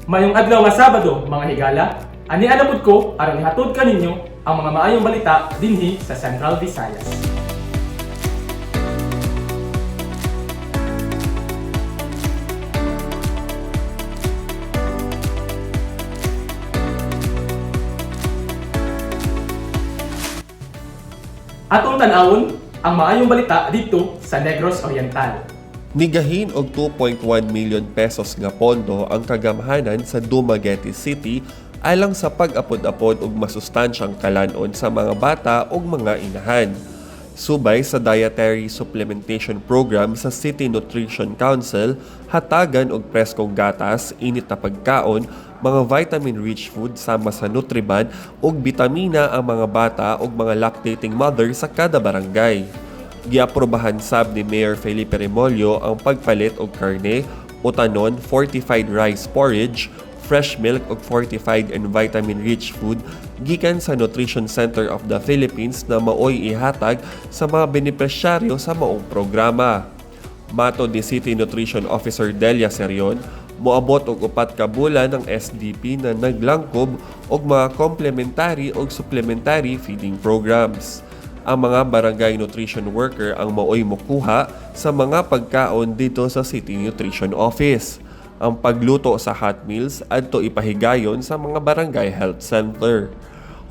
Mayong adlaw nga Sabado, mga higala, ani anapod ko aron ihatod kaninyo ang mga maayong balita dinhi sa Central Visayas. Atong tan-awon ang maayong balita didto sa Negros Oriental. Nigahin og 2.1 million pesos nga pondo ang kagamhanan sa Dumaguete City alang sa pag-apod-apod og masustansyang kalanon sa mga bata ug mga inahan. Subay sa Dietary Supplementation Program sa City Nutrition Council, hatagan og preskong gatas, init na pagkaon, mga vitamin-rich food sama sa Nutriban ug bitamina ang mga bata ug mga lactating mother sa kada barangay. Giaprobahan sab ni Mayor Felipe Remollo ang pagpalit og karne, utanon, fortified rice porridge, fresh milk ug fortified and vitamin-rich food gikan sa Nutrition Center of the Philippines na maoy ihatag sa mga benepisyaryo sa maong programa. Matod ni City Nutrition Officer Delia Serion, moabot og 4 ka bulan ang SDP na naglangkob og mga complementary og supplementary feeding programs. Ang mga barangay nutrition worker ang maoy mokuha sa mga pagkaon dito sa City Nutrition Office. Ang pagluto sa hot meals adto ipahigayon sa mga barangay health center.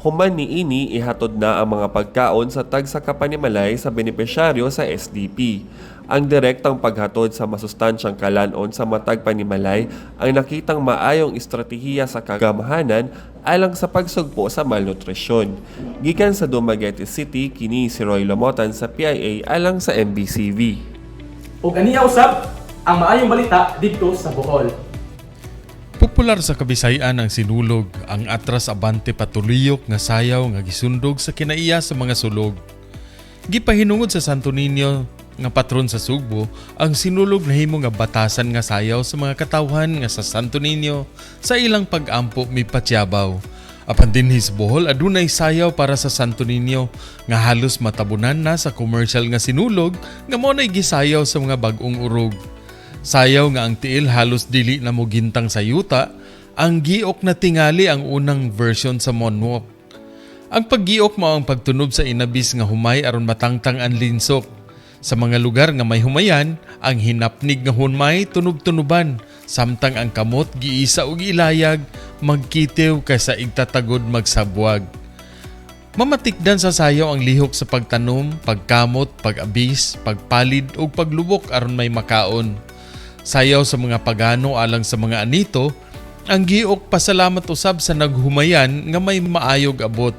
Human niini, ihatod na ang mga pagkaon sa tagsa ka panimalay sa benepisyaryo sa SDP. Ang direktang paghatod sa masustansyang kalanon sa matag panimalay ang nakitang maayong estratehiya sa kagamhanan alang sa pagsugpo sa malnutrisyon. Gikan sa Dumaguete City, kini si Roy Lomotan sa PIA alang sa MBCV. Ug aniya usab ang maayong balita didto sa Bohol. Popular sa Kabisayan ang sinulog, ang atras abante patuliyok nga sayaw nga gisundog sa kinaiya sa mga sulog. Gipahinungod sa Santo Niño nga patron sa Sugbo, ang sinulog nahimo nga batasan nga sayaw sa mga katawhan nga sa Santo Niño sa ilang pag-ampo mipatyabaw. Apan dinhi sa Bohol, adunay sayaw para sa Santo Niño nga halos matabunan na sa commercial nga sinulog nga mao nay gisayaw sa mga bag-ong urog. Sayaw nga ang tiil halos dili na mo gintang sa yuta, ang giok na tingali ang unang version sa moonwalk. Ang paggiok mao ang pagtunob sa inabis nga humay aron matangtang ang linsok. Sa mga lugar nga may humayan, ang hinapnig nga humay tunob-tunoban, samtang ang kamot giisa og ilayag, magkitiw kaysa igtatagod magsabwag. Mamatikdan sa sayaw ang lihok sa pagtanom, pagkamot, pag-abis, pagpalid ug paglubok aron may makaon. Sayaw sa mga pagano alang sa mga anito, ang giok pasalamat usab sa naghumayan nga may maayog abot.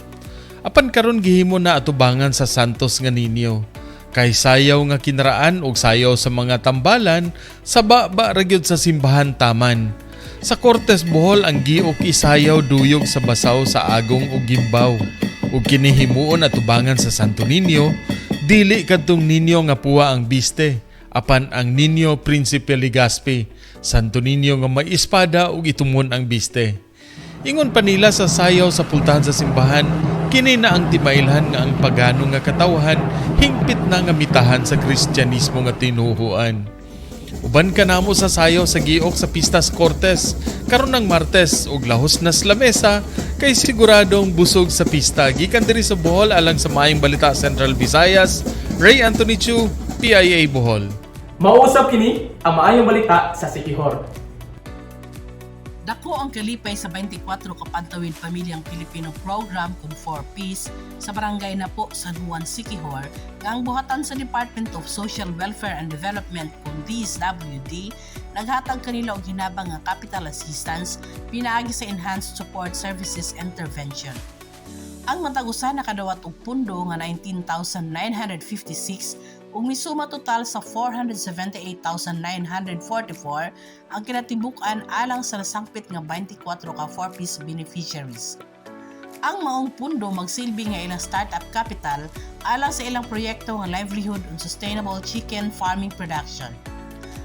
Apan karon gihimo na atubangan sa Santos nga Niño. Kay sayaw nga kinaraan og sayaw sa mga tambalan, sa baba ra gyud sa simbahan taman. Sa Cortes, Bohol, ang giok isayaw duyog sa basaw sa agong ug gimbaw. Ug kini himuon atubangan sa Santo Niño, dili kadtong Niño nga puwa ang biste, apan ang Niño Prinsipe Legazpi, Santo Niño nga may espada ug itumon ang biste. Ingon pa nila sa sayaw sa pultahan sa simbahan, kini na ang timailhan nga ang pagano nga katawhan hingpit na nga mitahan sa Kristyanismo nga tinuhuan. Uban ka namo sa sayaw sa giok sa Pistas Cortes karon ng Martes ug lahos na sa lamesa kay siguradong busog sa pista. Gikan diri sa Bohol alang sa Maayong Balita Central Visayas, Ray Anthony Chu, PIA Bohol. Mauusap kini ang maayong balita sa Siquijor. Dako ang kalipay sa 24 ka Pantawid Pamilyang Pilipino Program kun 4Ps sa barangay Napo, San Juan, Siquijor nga ang buhatan sa Department of Social Welfare and Development kun DSWD naghatag kanila og hinabang nga capital assistance pinaagi sa Enhanced Support Services Intervention. Ang matag usa nakadawat og pundo nga 19,956 ug misuma total sa 478,944 ang kinatibuk-an alang sa nasangpit nga 24 ka 4Ps beneficiaries. Ang maong pundo magsilbi nga ilang startup capital alang sa ilang proyekto nga livelihood and sustainable chicken farming production.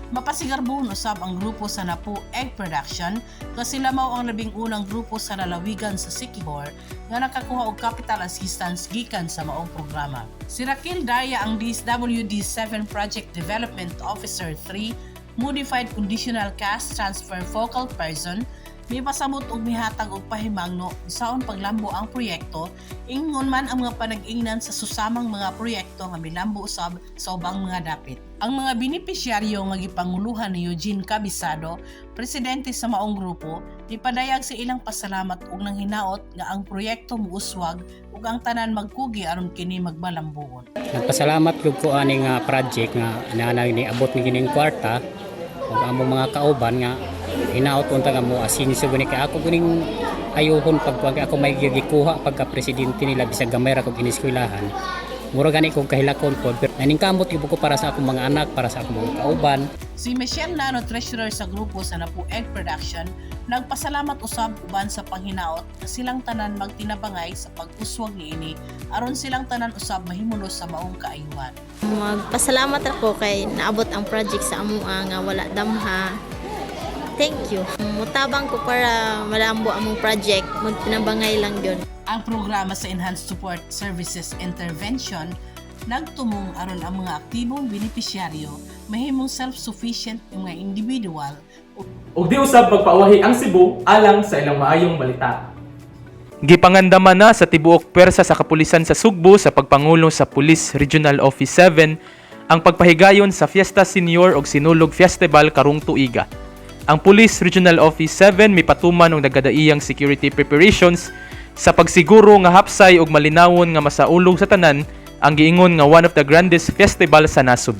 Mapasigarbon usab ang grupo sa Napo Egg Production nga sila mao ang 11 grupo sa lalawigan sa Siquijor nga nakakuha og capital assistance gikan sa maong programa. Si Raquel Daria ang DSWD 7 Project Development Officer 3 Modified Conditional Cash Transfer Focal Person. Mipasabot og mihatag og pahimangno saon paglambo ang proyekto, ingon man ang mga panag-ingnan sa susamang mga proyekto nga milambo usab sa ubang mga dapit. Ang mga benepisyaryo nga gipanguluhan ni Eugene Cabisado, presidente sa maong grupo, mipadayag sa ilang pasalamat ug nanghinaot nga ang proyekto muuswag ug ang tanan magkugi aron kini magmalambuon. Nagpasalamat gyud ko ani nga project nga nanay ni abot ni kining kwarta ug among mga kauban nga hinaot unta nga mo asinso guni kay ako guning ayuhon pag pag ako may gikuha pagka presidente nila, bisag gamay ra kog ineskwelahan, mura gani kog kahilakon pod, pero naningkamot gyud ko para sa akong mga anak, para sa akong mga kauban. Si Michelle Nano, treasurer sa grupo sa Napo Egg Production, nagpasalamat usab uban sa panghinaot nga silang tanan magtinabangay sa pag-uswag niini aron silang tanan usab mahimulos sa maong kaayuhan. Magpasalamat ako kay naabot ang project sa amoa nga wala damha. Thank you. Mutabang ko para malambo among project, magtinabangay lang yun. Ang programa sa Enhanced Support Services Intervention nagtumong aron ang mga aktibong benepisyaryo mahimong self-sufficient nga mga individual. Ug di usab magpauwahi ang Cebu alang sa ilang maayong balita. Gipangandaman na sa tibuok pwersa sa kapulisan sa Sugbo sa pagpangulo sa Police Regional Office 7 ang pagpahigayon sa Fiesta Senior og Sinulog Festival karong tuiga. Ang Police Regional Office 7 mipatuman og nagadaiyang security preparations sa pagsiguro nga hapsay og malinawon nga masaulog sa tanan ang giingon nga one of the grandest festival sa nasod.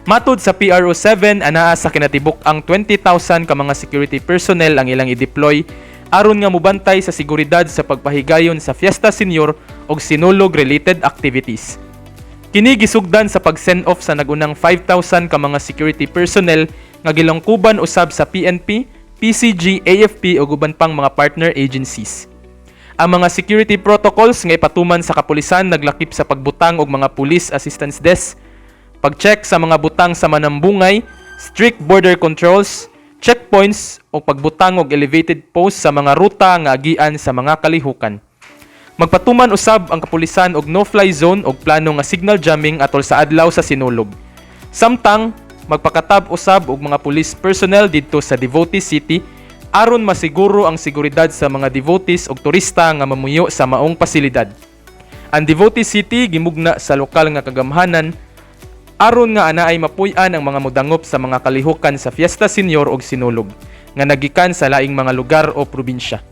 Matod sa PRO7, anaa sa kinatibuk ang 20,000 ka mga security personnel ang ilang i-deploy aron nga mobantay sa seguridad sa pagpahigayon sa Fiesta Senior og Sinulog related activities. Kini gisugdan sa pag-send off sa nagunang 5,000 ka mga security personnel nga gilangkuban usab sa PNP, PCG, AFP ug uban pang mga partner agencies. Ang mga security protocols nga ipatuman sa kapulisan naglakip sa pagbutang og mga police assistance desk, pag-check sa mga butang sa manambungay, strict border controls, checkpoints o pagbutang og elevated posts sa mga ruta nga agian sa mga kalihukan. Magpatuman usab ang kapulisan og no-fly zone og plano nga signal jamming atol sa adlaw sa Sinulog. Samtang magpakatab usab og mga police personnel didto sa Devotee City aron masiguro ang seguridad sa mga devotees ug turista nga mamuyo sa maong pasilidad. Ang Devotee City gimugna sa lokal nga kagamhanan aron nga anaay mapuy-an ang mga modangop sa mga kalihukan sa Fiesta Senior ug Sinulog nga nagikan sa laing mga lugar o probinsya.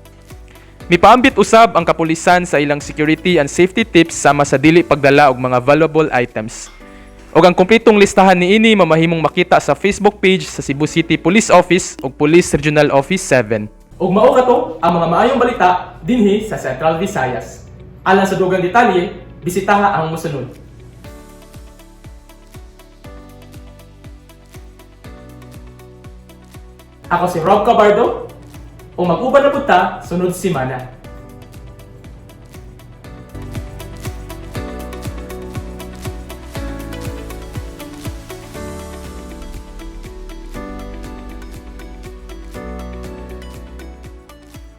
Mipaambit usab ang kapulisan sa ilang security and safety tips sama sa dili pagdala og mga valuable items. Og ang kumpletong listahan niini mamahimong makita sa Facebook page sa Cebu City Police Office ug Police Regional Office 7. Ug mao kato ang mga maayong balita dinhi sa Central Visayas. Alang sa dugang detalye, bisitaha ang mosunod. Ako si Rob Cabardo, ug mag-uban na pud ta sunod semana.